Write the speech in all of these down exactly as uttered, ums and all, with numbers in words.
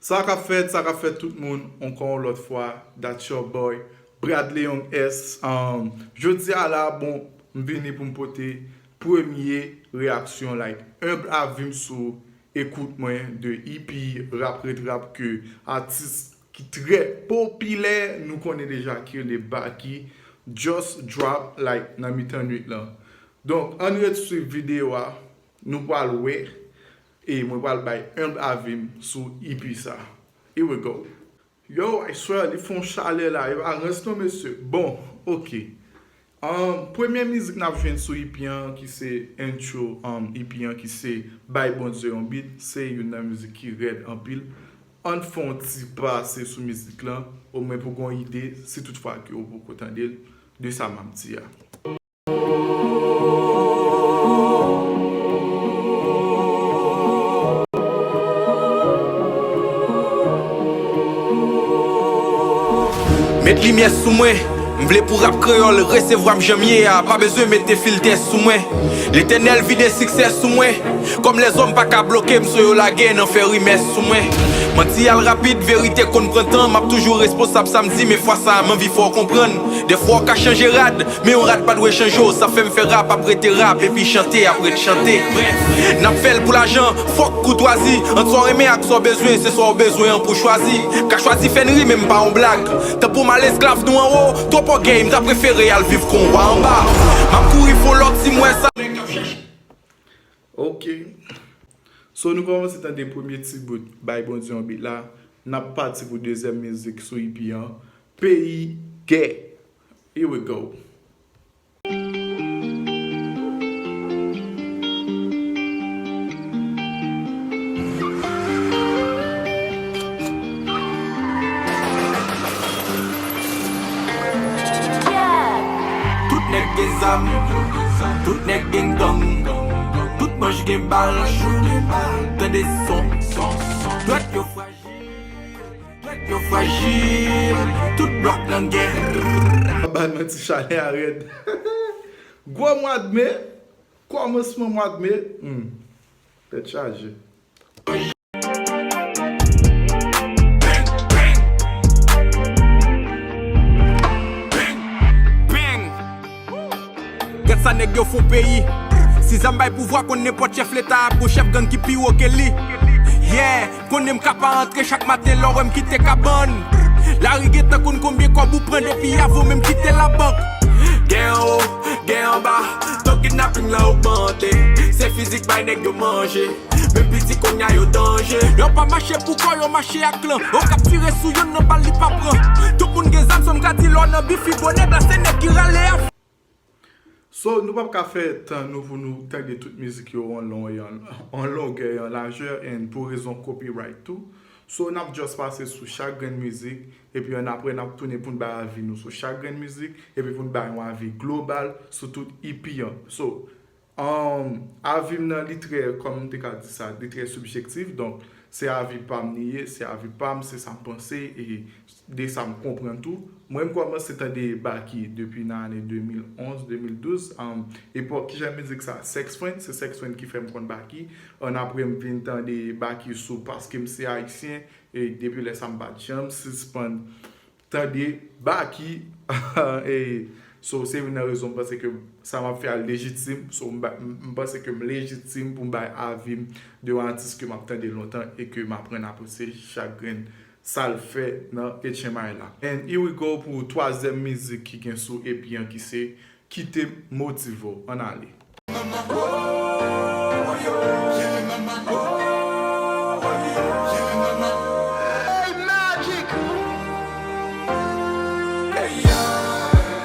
Sa k ap fèt, sa k ap fèt tout moun, ankò yon lòt fwa, that's your boy, Bradley Young S. Um, jodi a la, bon, m vini pou m pote premye reyaksyon, like, enb avi m sou ekout mwen de E P rap ret rap ke atis ki trè popilè, nou konnen deja ki rele Baky, just drop, like, nan mitan nwit lan. Donk, ann ret swiv videyo a, nou pral wè, e mwen pral bay enb avi m sou E P sa. Here we go. Yo, I swear, li fè yon chalè la, e pa rans non, mesye. Bon, ok. Um, premye mizik n ap jwenn sou E P an, ki se intro, um, E P an, ki se Bay Bondye yon beat, se youn nan mizik ki rèd anpil. Ann fè yon ti pase sou mizik lan, omwen pou gon ide, si tout fwa ke w poko tande l, de sa m ap di a. Met limyè sou mwen, m vle pou rap kreyòl resevwa m jan m ye a, pa bezwen mete filtè sou mwen. Letènèl vide siksè sou mwen, kòm lèzòm pa ka bloke m, so yo lage nan fè rimè sou mwen. Manti al rapid, verite konn pran tan, m ap toujou responsab sa m di, men fwa sa a m anvi fè w konprann. Dèfwa w ka chanje rad, men yon rad pa dwe chanje w, sa fè m fè rap ap rete rap, epi chante ap ret chante. Brèf, n ap fè l pou lajan, fòk koutwazi, ant sa w renmen ak sa w bezwen, se sa w bezwen an pou chwazi. M ka chwazi fè n ri, men m pa yon blag. Tanpou m al esklav nou anwo, twòp ògèy, m ta prefere al viv kon wa anba. M ap kouri fon lòt si m wè sa. Ok. So, nou kòmanse tande premye ti bout Bay Bondye yon beat la. N ap pati pou dezyèm mizik sou E P an, Peyi Gè. Here we go. Tout nèg gen zam, tout nèg gen gang, tout manch gen bal. Tande son, dwèt yo frajil, dwèt yo frajil, tout blòk nan gè. Ba nou ti chalè a rèd. Gwo mwa d me, kòmansman mwa d me, hmm, tèt chaje. Bang! Gad sa nèg yo fè w peyi. Si zam bay pouvwa, konn nenpòt chèf leta ap gon chèf gang ki pi wo ke li. Yeah, konnen m ka pa antre chak maten lè w wè m kite kabann. Lari gentan konn konbyen kòb ou pran depi avan w menm kite labank. Gen anwo, gen anba, to kidnaping lan ogmante. Se fizik bay nèg yo manje. Menm piti kounye a yo danje. Yo pa mache pou kò, yo mache ak klan. Okap tire sou youn nan bal li pa pran. Tout moun gen zam, so m ka di lè w nan bifi, bon nèg la se nèg ki rale a. So, nou p ap ka fè tan nou pou nou tande tout mizik yo an lon-, an, an longè, an lajè, and pou rezon copyright tou. So, n ap just pase sou chak grenn mizik, epi annapre n ap tounen pou n bay avi nou sou chak grenn mizik, epi pou n bay yon avi global sou tout E P an. So, Um, avi m nan, li trè, kòm m te ka di sa, li trè sibjektif. Donk, se avi pa m li ye, se avi pa m, se sa m panse, e de sa m konprann tou. Mwen, m kòmanse tande Baky depi nan ane de mil onz, de mil douz. Um, epòk, kijan mizik sa? Sex Friend, se Sex Friend ki fè m konn Baky. Annapre, m vin tande Baky sou Paske m se Ayisyen, e depi lè sa, m pa t janm sispann tande Baky. E, so, se youn nan rezon m panse ke sa m ap fè a lejitim. So, m ba-, m, m panse ke m lejitim pou m bay avi m de yon atis ke m ap tande lontan e ke m aprann apresye chak grenn sa l fè nan H M I la. And here we go pou twazyèm mizik ki gen sou E P an, ki se Kite m motive w. Ann ale.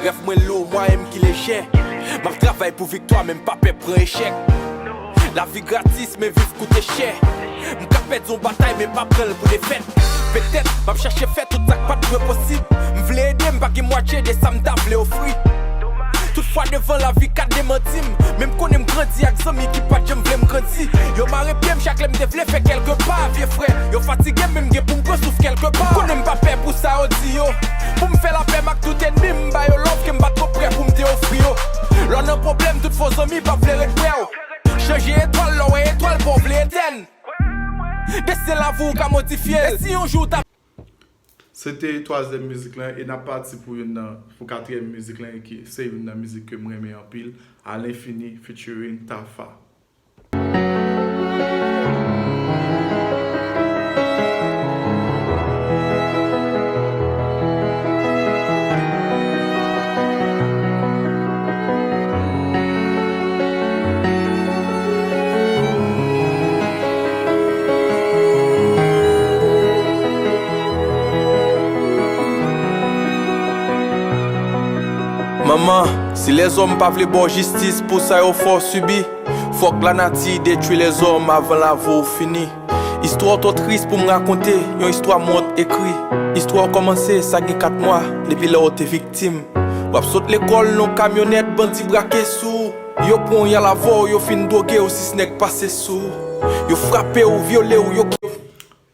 Rèv mwen lou, mwayen m ki lejè. M ap travay pou viktwa, men m pa pè pran echèk. Lavi gratis, men viv koute chè. M ka pèdi yon batay, men pa pran l pou defèt. Petèt, m ap chache fè tout sa k pa t dwe posib. M vle ede, m pa gen mwatye de sa m ta vle ofri. Tout fwa devan lavi ka demanti m, men m konnen m grandi ak zanmi ki pa t janm vle m grandi. Yo mare pye m chak lè m te vle fè kèlke pa, vye frè. Yo fatige m, men m gen pou m pran souf kèlke pa. M konnen m pa pè pou sa yo di yo. Pou m fè lapè m ak tout ènmi m, m ba yo love ke m pa t ko prè pou m te ofri yo. Lè w nan pwoblèm, tout fo zanmi p ap vle ret prè w. Chanje etwal, lè w wè etwal, pa w vle etèn. Desten lavi w ka modifye l. E si yon jou w ta Se te twazyèm mizik lan, e n ap pati pou youn nan, pou katriyèm mizik lan, e ki se youn nan mizik ke m renmen anpil, À l'infini featuring Tafa. Manman, si lèzòm pa vle ba w jistis pou sa yo fè w sibi, fòk lanati detwi lèzòm avan lavi w fini. Istwa w twò tris pou m rakonte, yon istwa m wont ekri. Istwa w kòmanse, sa gen kat mwa, depi lè w te viktim. W ap sot lekòl nan yon kamyonèt, bandi brake sou w. Yo pran w, y al avè w, yo fin dwoge w, sis nèg pase sou w. Yo frape w, vyole w, yo.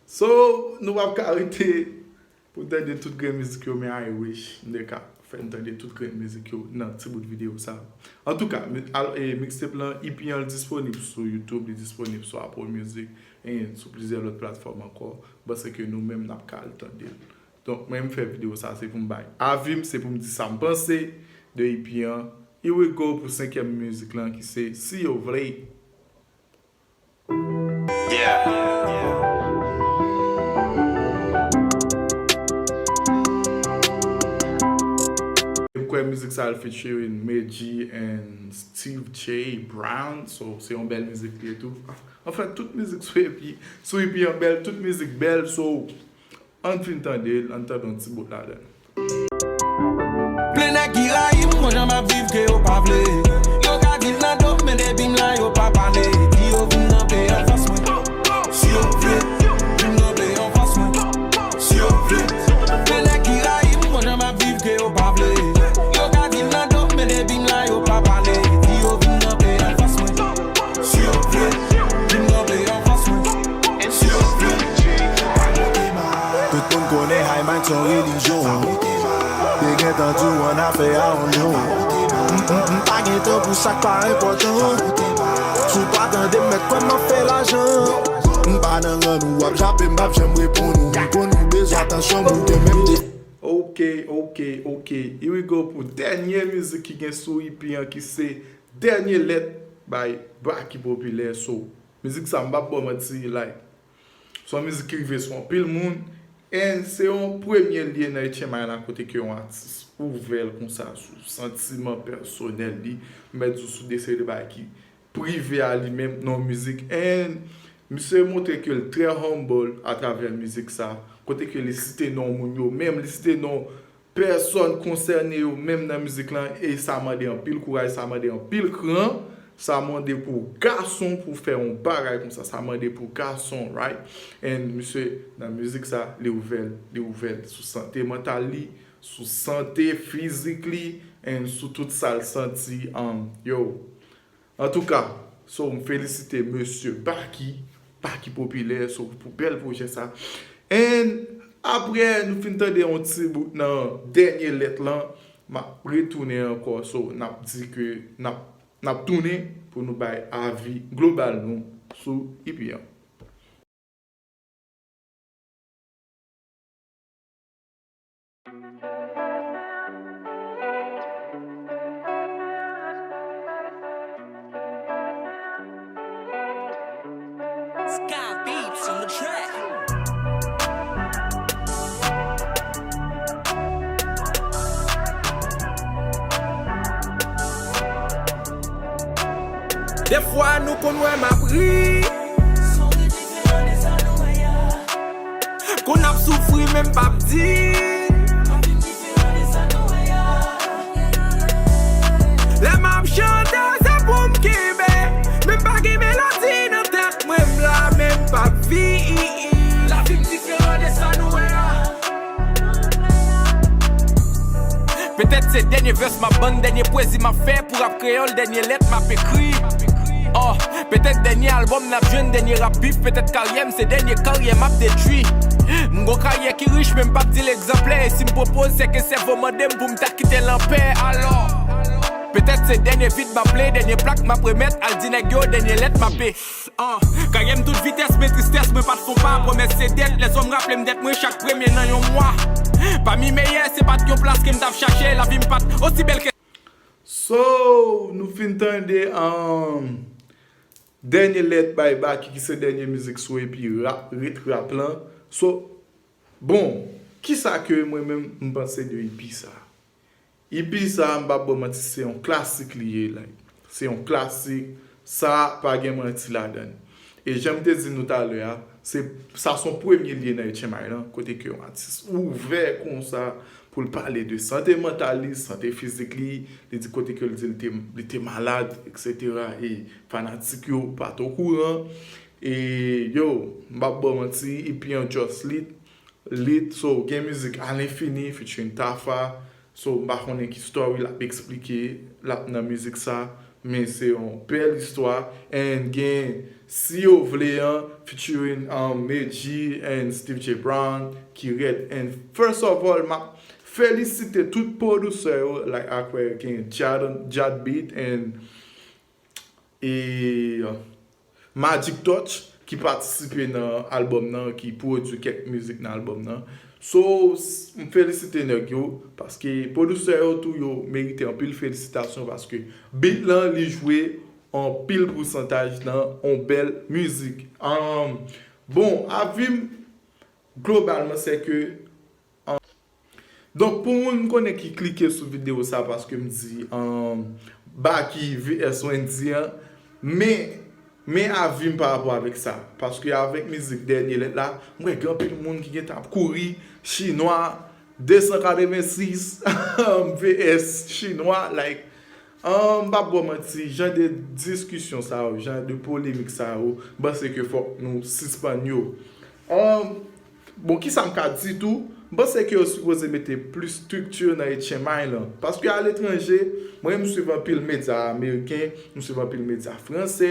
So, nou p ap ka rete pou tande tout grenn mizik yo, men I wish m te ka fè n tande tout grenn mizik yo nan ti bout videyo sa. Antouka, mi-, al-, e, mixtape lan, E P an, li disponib sou YouTube, li disponib sou Apple Music, e sou plizyè lòt platfòm ankò. M panse ke nou menm n ap ka al tande l. Donk, mwen, m fè videyo sa, se pou m bay avi m, se pou m di sa m panse de E P an. Here we go pou senkyèm mizik lan, ki se Si Yo Vle. Yeah. M kwè mizik sa al featuring Medjy and Steve J Brown, so se yon bèl mizik li ye tou. Anfen, tout mizik sou E P, sou E P an bèl, tout mizik bèl, so ann fin tande l, ann tande yon ti bout ladan l. Plen nèg ki rayi m, konn jan m ap viv ke yo pa vle. Yo ka di l nan do m, men depi m la, yo pa pale. Di yo vin kanpe anfas mwen. Si yo vle, vin kanpe anfas mwen. Si yo vle. Plen nèg ki rayi m, konn jan m ap viv ke yo pa vle. Yo ka di l nan do m, men depi m la, yo pa pale. Di yo vin kanpe anfas mwen. Si yo vle, vin kanpe anfas mwen. Si yo vle. Tout moun konnen High Mind se yon relijyon. Te gentan di w annafè a on nou. M, m, m pa gen tan pou sa k pa enpòtan. Si w pa tande m, mèt kwè m ap fè lajan. M pa nan rann ou ap jape, m p ap janm reponn ou. M konn ou bezwen atansyon, m ou gen menm de. Ok, ok, ok. Here we go pou dènye mizik ki gen sou E P an, ki se Dènye Lèt by Baky Popilè. So, mizik sa, m p ap ba w manti, like, se yon mizik ki rive sou anpil moun, and se yon premye l ye nan H M I la, kote ke yon atis ouvè l konsa sou santiman pèsonèl li, m mèt di w, sou de seri de bagay ki prive a li menm nan yon mizik, and misye montre ke l trè humble atravè mizik sa, kote ke li site non moun yo menm, li site non pèsòn konsène yo menm nan mizik lan, e sa mande anpil kouraj, sa mande anpil kran, sa mande pou gason pou fè yon bagay konsa, sa mande pou gason, right? And misye, nan mizik sa, li ouvè l, li ouvè l sou sante mantal li, sou sante fizik li, and sou tout sa l santi, um, yo. Antouka, so, m felisite mesye Baky, Baky Popilè, so, pou bèl pwojè sa. And apre nou fin tande yon ti bout nan Dènye Lèt lan, m ap retounen ankò, so, n ap di ke n ap, n ap tounen pou nou bay avi global nou sou E P an. Sky Beats on the track. Defwa nou konn wè m ap ri. Konn ap soufri, men m p ap di. Lè m ap chante, se pou m kenbe. Men m pa gen melodi nan tèt mwen, m la, men m p ap viv. Lavi m diferan de sa nou wè a. Petèt se dènye vès m ap bann, dènye pwezi m ap fè pou rap kreyòl, dènye lèt m ap ekri. Oh, petèt dènye albòm n ap jwenn, dènye rap bif, petèt karyè m se dènye karyè m ap detwi. M gon karyè ki rich, men m p ap di l egzanplè, e si m pwopoz, se ke sèvo mande m pou m ta kite l anpè. Alò, petèt se dènye vid m ap ple, dènye plak m ap remèt, al di nèg yo, dènye lèt m ap e- Uh, karyè m tout vitès, men tristès, mwen pa t fon pa. Pwomès se dèt, lèzòm raple m dèt mwen chak premye nan yon mwa. Pami meyè, se pa t yon plas ke m t ap chache, lavi m pa t osi bèl ke. So, nou fin tande um, dènye lèt bay Baky ki se dènye mizik sou epi rap, rit rap lan. So, bon, kisa ke mwen menm m panse de epi sa? Epi sa, m p ap ba w manti, se yon klasik li ye, like. Se yon klasik, sa pa gen manti ladan l. E jan m te di nou talè a, se, sa se yon premye li ye nan H M I lan, kote ke yon atis ouvè konsa pou l pale de sante mantal li, sante fizik li, li di kote ke l di li te, li te malad, et cetera. E fanatik yo pa t okouran. E yo, m p ap ba w manti, epi an just lit, lit, so gen mizik Alen Fini featuring Tafa, so m pa konnen ki story l ap eksplike, l ap nan mizik sa, men se yon bèl istwa, and gen Si Yo Vle an featuring um, Medjy and Steve J Brown ki rèd, and first of all, m ap felisite tout pwodisè yo, like akwè gen Jad, Jad Beat and e Magic Touch ki patisipe nan albòm nan, ki pwodui kèk mizik nan albòm nan. So, s- m felisite nèg yo, paske pwodisè yo tou yo merite anpil felisitasyon, paske beat lan li jwe anpil pousantaj nan on bèl mizik. Um, bon, avi m globalman se ke Donk, pou moun m konnen ki klike sou videyo sa, paske m di um, Baky V S Wendyy an, men, men avi m pa rapò avèk sa. Paske avèk mizik Dènye Lèt la, m wè gen anpil moun ki gentan ap kouri, Chinwa, de san katrevensis V S Chinwa, like, um, m p ap ba w manti, jan de diskisyon sa yo, jan de polemik sa yo, m panse ke fòk nou sispann yo. Um, Bon, kisa m ka di tou? M panse ke yo sipoze mete plis estrikti nan H M I lan. Paske aletranje, mwen m swiv anpil medya ameriken, m swiv anpil medya fransè.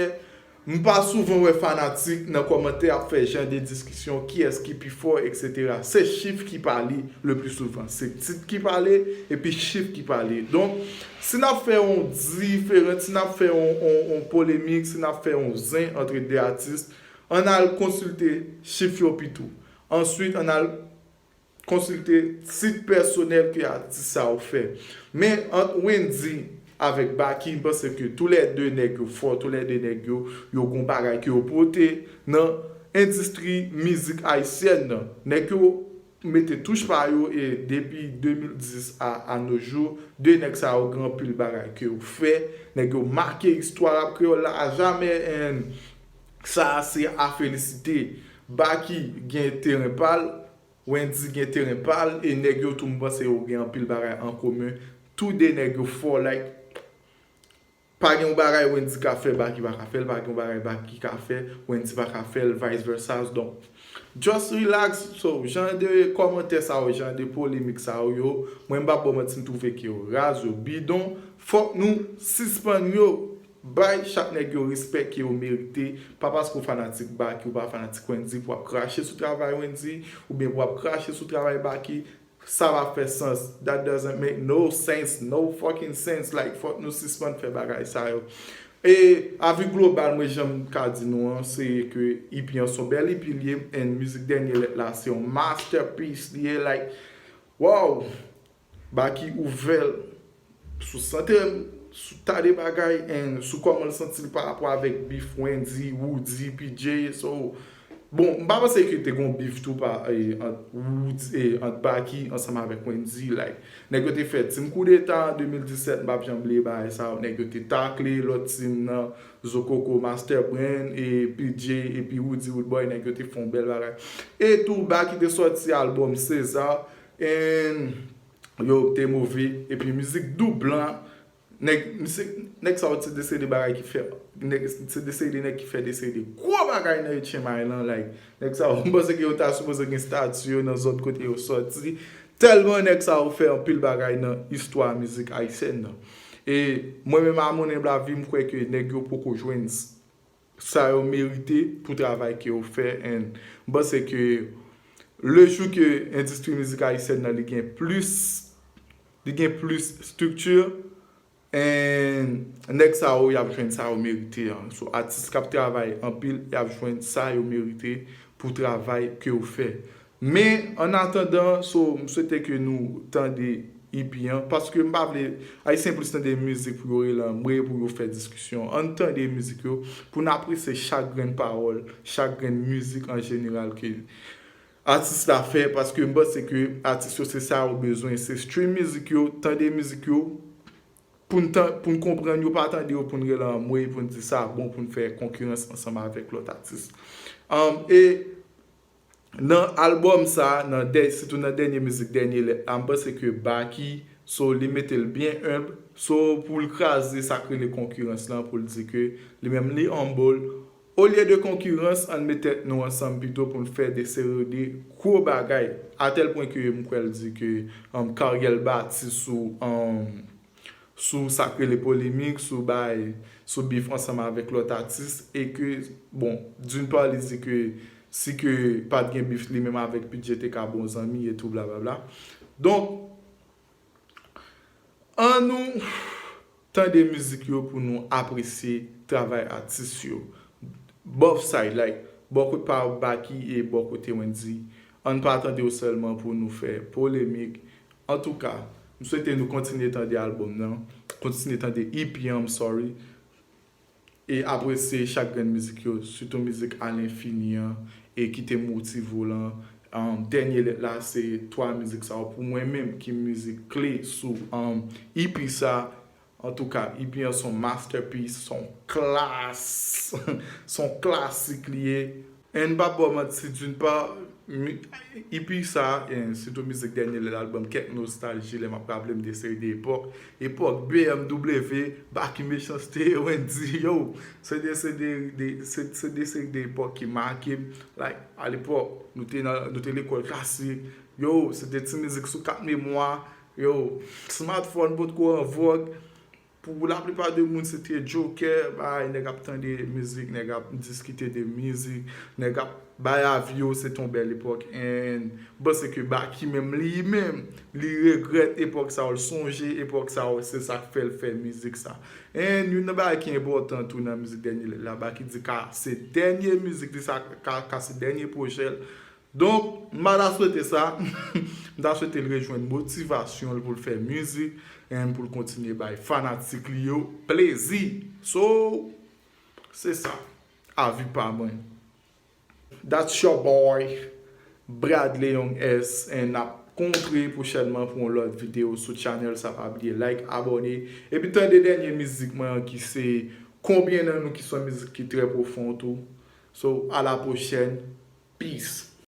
M pa souvan wè fanatik nan kòmantè ap fè jan de diskisyon, kiyès ki pi fò, et cetera. Se chif ki pale le pli souvan. Se tit ki pale, epi chif ki pale. Donk, si n ap fè yon diferan, si n ap fè yon, yon, yon polemik, si n ap fè yon zen antre de atis, ann al konsilte chif yo pito. Answit, ann al konsilte tit pèsonèl ke atis sa yo fè. Men ant Wendyy avèk Baky, m panse ke toulède nèg yo fò, toulède nèg yo, yo gon bagay ke yo pote nan endistri mizik ayisyèn nan. Nèg yo mete touch pa yo e depi de mil dis a, a nos jours, de nèg sa yo gen anpil bagay ke yo fè. Nèg yo make istwa rap kreyòl la a jamè, and sa a se a felisite. Baky gen teren pa l, Wendyy gen teren pa l, e nèg yo tou m panse yo gen anpil bagay an komen. Tou de nèg yo fò, like, pa gen yon bagay Wendyy ka fè, Baky pa ka fè l, pa gen yon bagay Baky ka fè, Wendyy pa ka fè l, vice versa. Donk, just relax. So, jan de kòmantè sa yo, jan de polemik sa yo, yo, mwen m p ap ba w manti, m twouve ke yo raz, yo bidon. Fòk nou sispann yo. Bay chak nèg yo respè ke yo merite. Pa paske w fanatik Baky, ou pa fanatik Wendyy, pou w ap krache sou travay Wendyy, oubyen pou w ap krache sou travay Baky, sa pa fè sans. That doesn't make no sense, no fucking sense. Like, fòk nou sispann fè bagay sa yo. E avi global, mwen, jan m ka di nou an, se ke E P an se yon bèl E P li ye, and mizik Dènye Lèt la, se yon masterpiece li ye, like, wow! Baky ouvè l sou sante l, sou ta de bagay, and sou kòman l santi l pa rapò avèk beef Wendyy, Woody, P J, so, bon, m pa panse ke te gon beef tou pa, e, ant Woody, e, ant Baky ansanm avèk Wendyy, like, nèg yo te fè Team Koudeta an de mil disèt, m p ap janm bliye bagay sa yo, nèg yo te takle lòt team nan, Zokoko, Master Brain, e P J, epi Woody Roodboy, nèg yo te fè yon bèl bagay. E tou, Baky te sòti albòm César, and yo te move, epi mizik Doub Blan, nèg, misye, nèg sa yo se de seri de bagay ki fè, nèg, se de seri de nèg ki fè de seri de gwo bagay nan H M I lan, like, nèg sa yo, m panse ke yo ta sipoze gen estati yo nan zòn kote yo sòti, tèlman nèg sa yo fè anpil bagay nan istwa mizik ayisyèn nan. E mwen menm, a mon humble avis, m kwè ke nèg yo poko jwenn s- sa yo merite pou travay ke yo fè, and m panse ke le jou ke endistri mizik ayisyèn nan li gen plis, li gen plis estrikti, And nèg sa yo, y ap jwenn sa yo merite an. So, atis k ap travay anpil, y ap jwenn sa yo merite pou travay ke yo fè. Men, an atandan, so, m swete ke nou tande E P an, paske m pa vle Ayisyen plis tande mizik pou yo rele anmwe, pou yo fè diskisyon. Ann tande mizik yo, pou n apresye chak grenn pawòl, chak grenn mizik an jeneral ke atis la fè, paske m panse ke atis yo se sa yo bezwen, se stream mizik yo, tande mizik yo, pou n tan, pou n konprann yo, pa tande yo pou n rele anmwe, pou n di sa bon pou n fè konkirans ansanm avèk lòt atis. Um, e nan albòm sa, nan dè, sitou nan dènye mizik, Dènye Lèt la, m panse ke Baky, so, li mete l byen enb, so, pou l kraze sa k rele konkirans lan, pou l di ke li menm li humble, olye de konkirans, ann met tèt nou ansanm pito pou n fè de seri de gwo bagay. Atèl pwen ke m kwè l di ke um, karyè l bati sou, um, sou sa k rele polemik, sou bay, sou bif ansanm avèk lòt atis, e ke, bon, d'une part, li di ke si ke pa t gen bif li menm avèk P J te ka bon zanmi e tou blablabla. Donk, ann nou tande mizik yo pou nou apresye travay atis yo. Both side, like, bò kote pa Baky e bò kote Wendyy. Ann pa tande yo sèlman pou nou fè polemik. Antouka, m swete nou kontinye tande albòm nan, kontinye tande E P an, I'm sorry. E apresye chak grenn mizik yo, sitou mizik Alenfini an, e ki te motive w lan. Um, Dènye Lèt la, se twa mizik sa yo pou mwen menm ki mizik kle sou um, E P sa. Antouka, E P an se yon masterpiece, se yon klas, se yon klasik li ye. And m p ap ba w manti, d'une part, mi- E P sa, and sitou mizik Dènye Lèt, albòm, kèk nostalji, lè m ap raple m de seri de epòk, epòk B M W, Baky Mechanste, Wendyy, yo, se de, se de, de, se, se de seri de epòk ki make m. Like, alepòk, nou te nan, nou te lekòl klasik, yo, se de ti mizik sou kat memwa, yo, smartphone potko an vòg. Pou laplipa de moun, se te jokè, bay, nèg ap tande mizik, nèg ap diskite de mizik, nèg ap bay avi yo, se te yon bèl epòk. And m panse ke Baky menm, li menm, li regrèt epòk sa yo, l sonje epòk sa yo, se sa k fè l fè mizik sa. And youn nan bagay ki enpòtan tou nan mizik Dènye Lèt la, Baky di ka se dènye mizik li sa, ka, ka se dènye pwojè l. Donk, m pa ta swete sa. M ta swete l rejwenn motivasyon l pou l fè mizik, and pou l kontinye bay fanatik li yo plezi. So, se sa. Avi pa mwen. That's your boy, Bradley Young S, and n ap kontre pwochènman pou yon lòt videyo sou channel sa. Pa bliye like, abòne, epi tande dènye mizik mwen an ki se Konbyen nan nou ki se yon mizik ki trè pwofon tou. So, a la pwochèn. Peace.